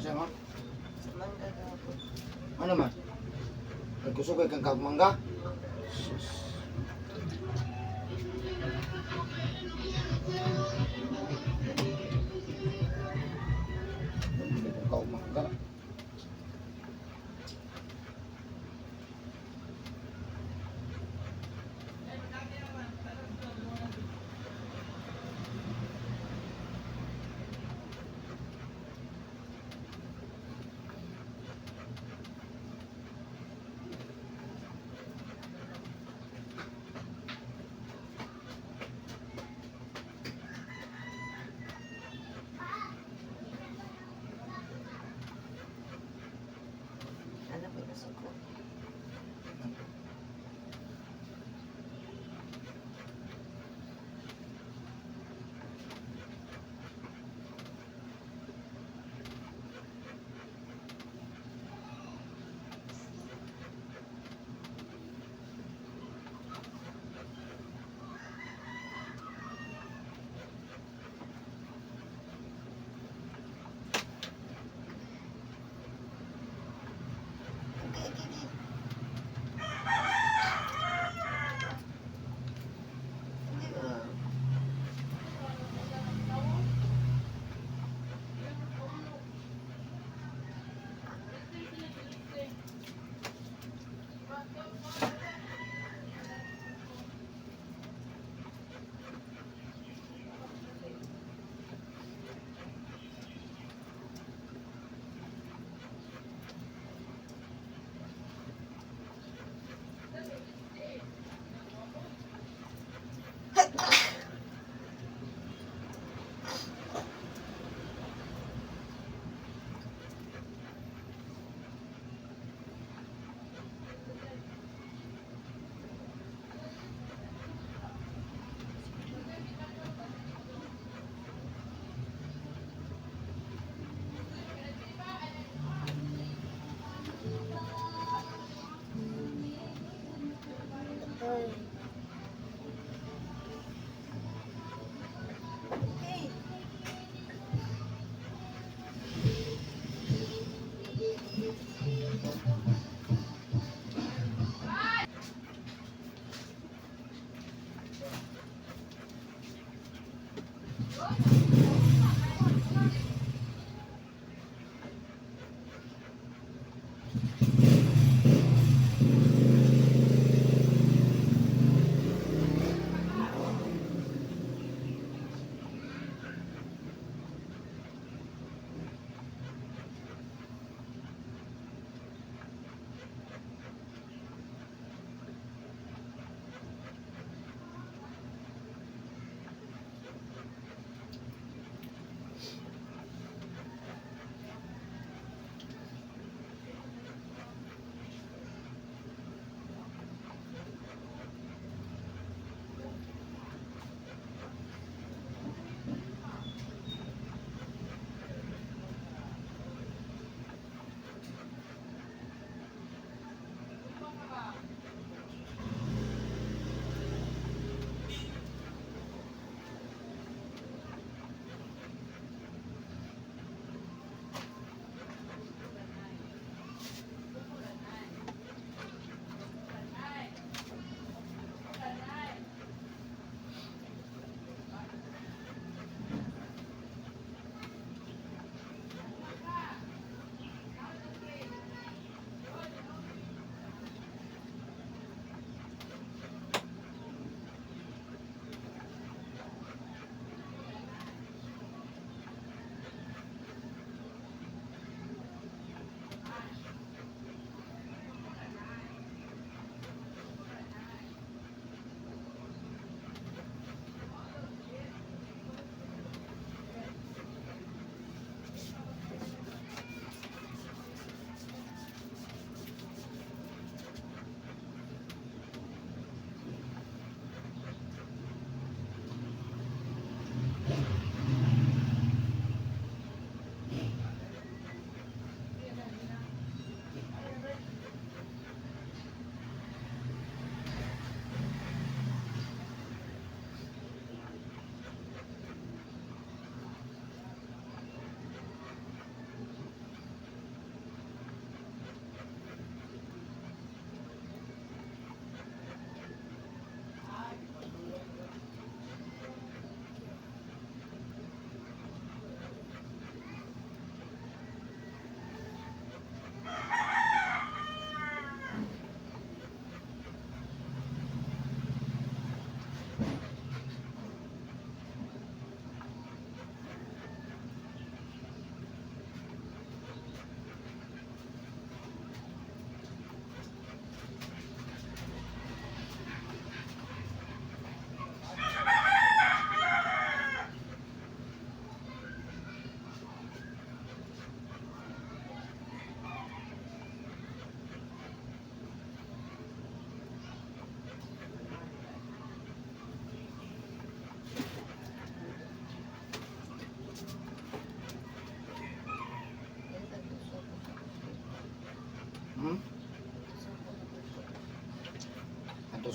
Sa mo? Sa mangga gapon. Ano man? Nagkusog kay kang kagmangga? Sus. Hindi ko kaumangga. Ano po yung suko? Okay. Hindi ba? Ay. Okay.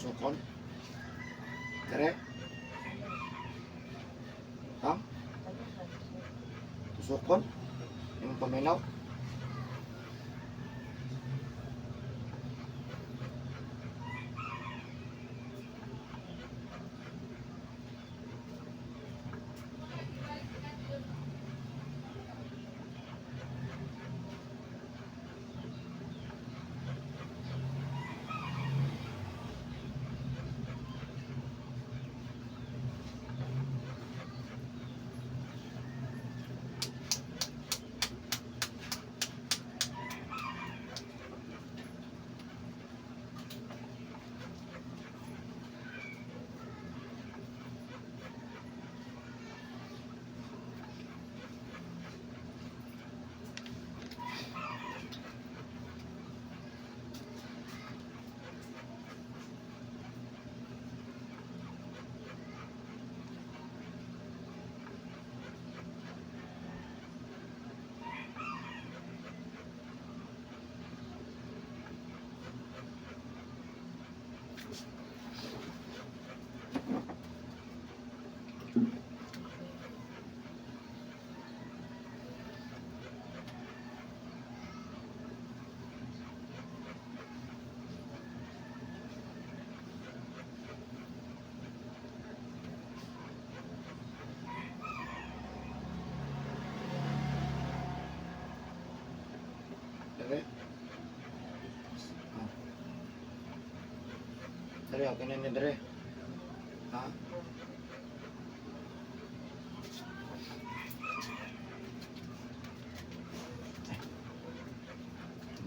Tusukon. Dire. Ha? Tusukon. Imong paminaw. Dire. Ah. Dire, okay na ni dire. Ha? Eh.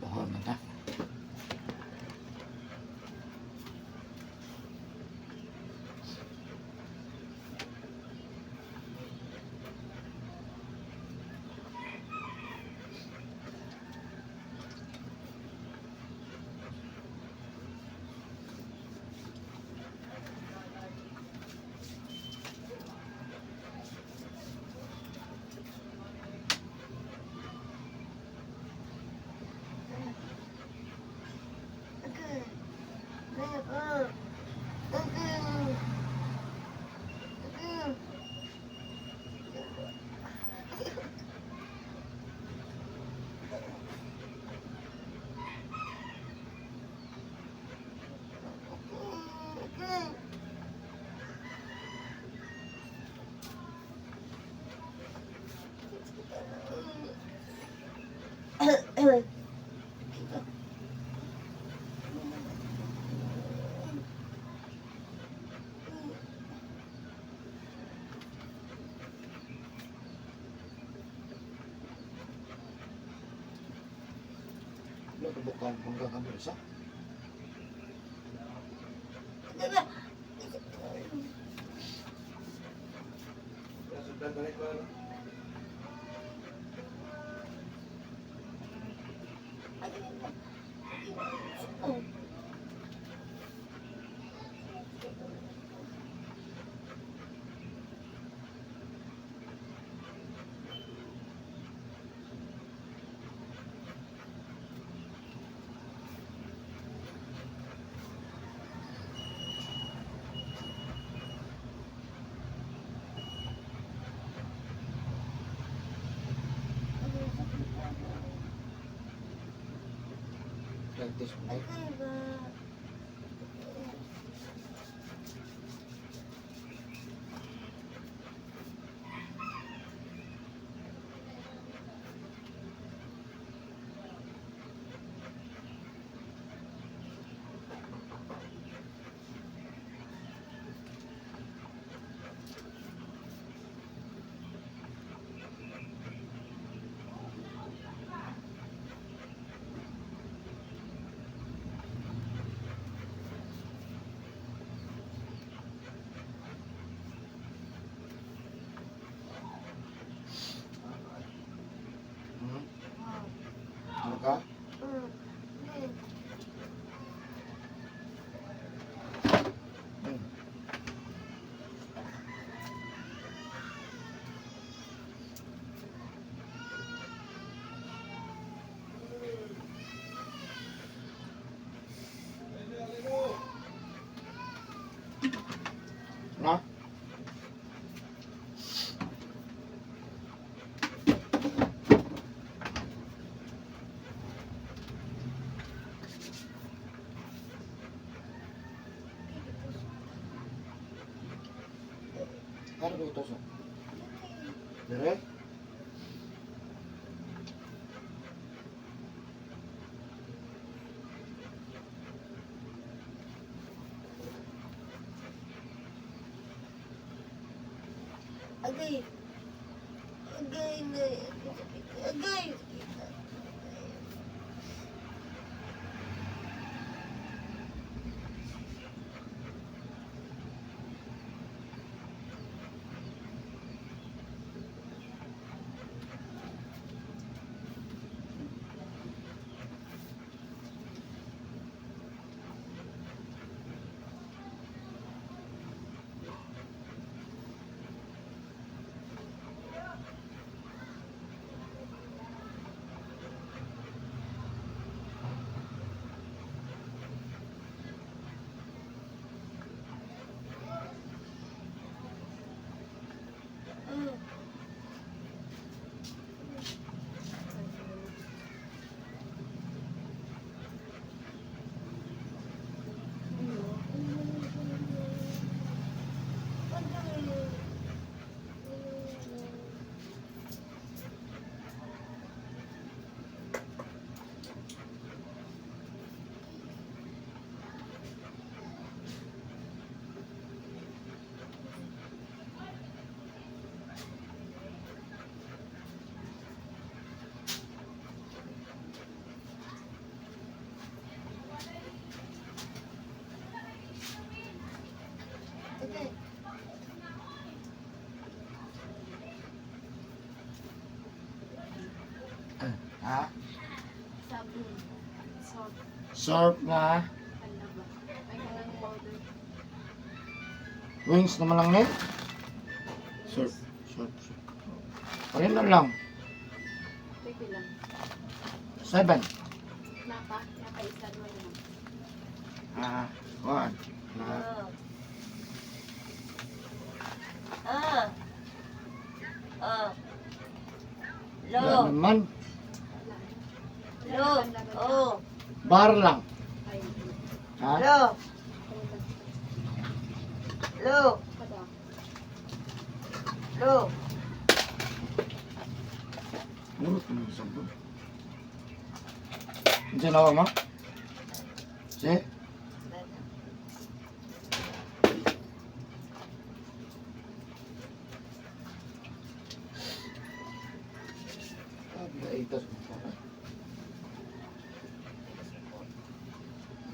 Bahon man ta. Okay. Okay. Okay. Okay. Okay. Wala ka bukan mangga kami sa. Practice mo. Ano ba ito sa? Dire? Agay. Agay na. Agay. Okay. Ha? Sabon. Salt. Surf nga. Ano ba? Ay, kanang powder. Wings naman lang ni. Surf. Surf. Surf. Parin na lang. Take lang. 7. Napa. Napa isa naman yun. Ah, 1. Na. Ah. Ah. Wala Lo. naman. Lo. Oh. Bar lang. Ay, Ha? Lo. Lo. kada. Lo. Murot naman sa sabon. Diyan ako mo? Si? Ah, naitas mo pa ba?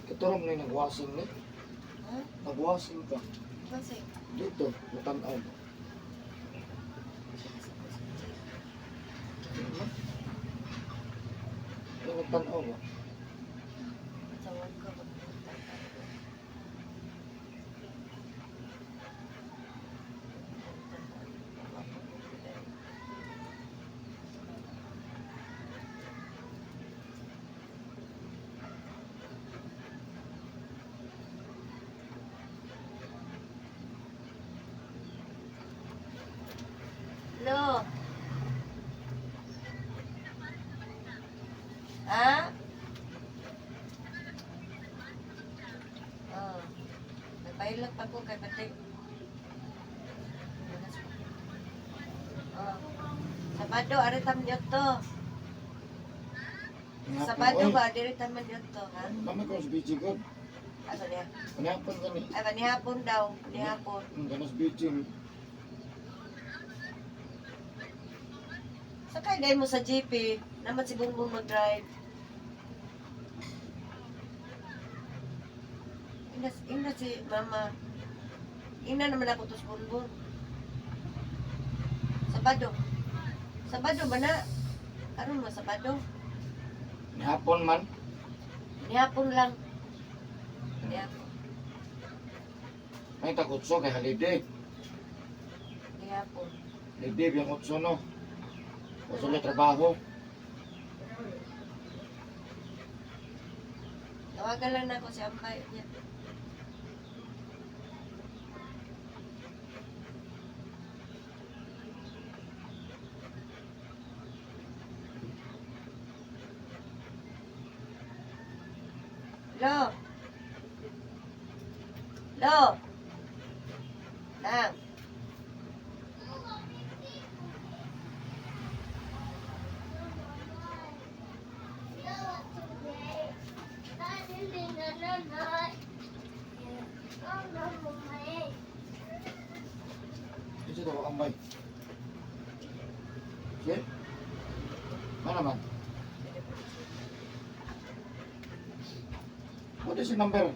Katurong na yung nagwasing ni. Ha? Nagwasing ka. Kasi. Dito, matanaw mo. Yung nagtanaw mo. Tawag ko. Lo. Ha? Oh. Nagpahilot pa ko kay Patrick. Oh. Sabado, ari tam to. Sabado ba, diri tam to, ha? Mami ko sa BG God. Asa niya? Panihapon ka ni. Ay, panihapon daw, panihapon. Ang ganas BG. Sakay dahil mo sa GP, naman si Bongbong mag-drive. Ina, ina si Mama. Ina naman ako to sa Bongbong. Sabado. Sabado ba na? Karon mo Sabado? Nihapon man. Nihapon lang. Nihapon. May takutso kay holiday. Nihapon. Holiday biyang utso no. O sila trabaho. Tawagan lang na ako si Ambay niya. Lo. Lo. Nang. Ito daw ambay. Sige. Ano naman? What is your number?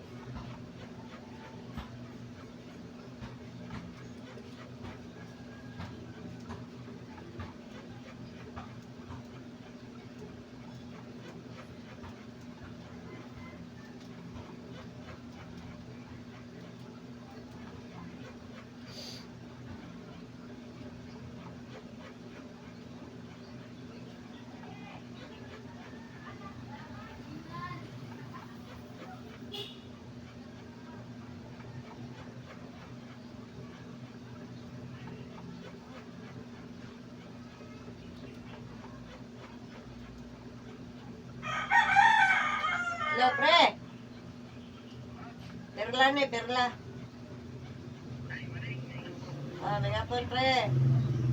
Hello, pre. Perla ni, perla. Ah, nagapon, pre.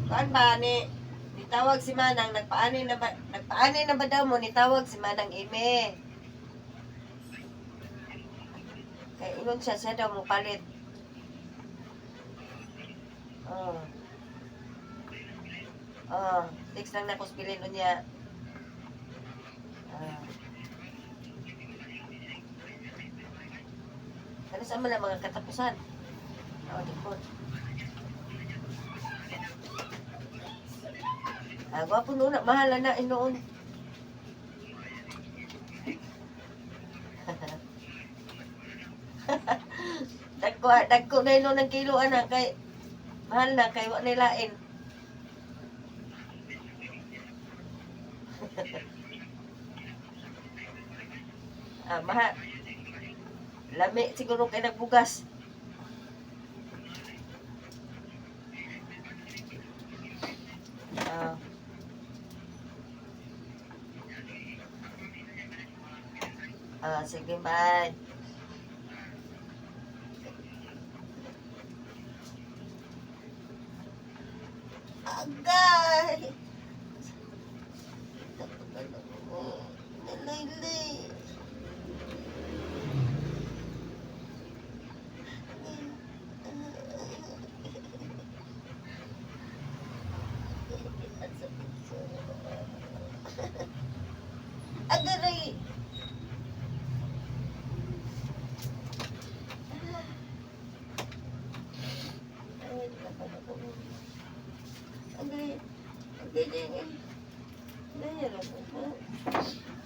Kuan ba ni nitawag si Manang nagpaani na ba daw mo nitawag si Manang Ime. Kay ingon siya siya daw mo palit. Oh. Oh, text lang na ko bilin unya. Ah. Ano sa mga mga katapusan? Oh, likod. Ah, gwapo noon. Mahal na noon. Dagko, dagko na ino ng kilo ana kay mahal na kay wa nilain. Ah, mahal. Lami siguro kay nagbugas. Ah. Ah, sige, bye. Agay! Nalaylay. Agaray! Ay, agay. Agay, agay. Agay, agay.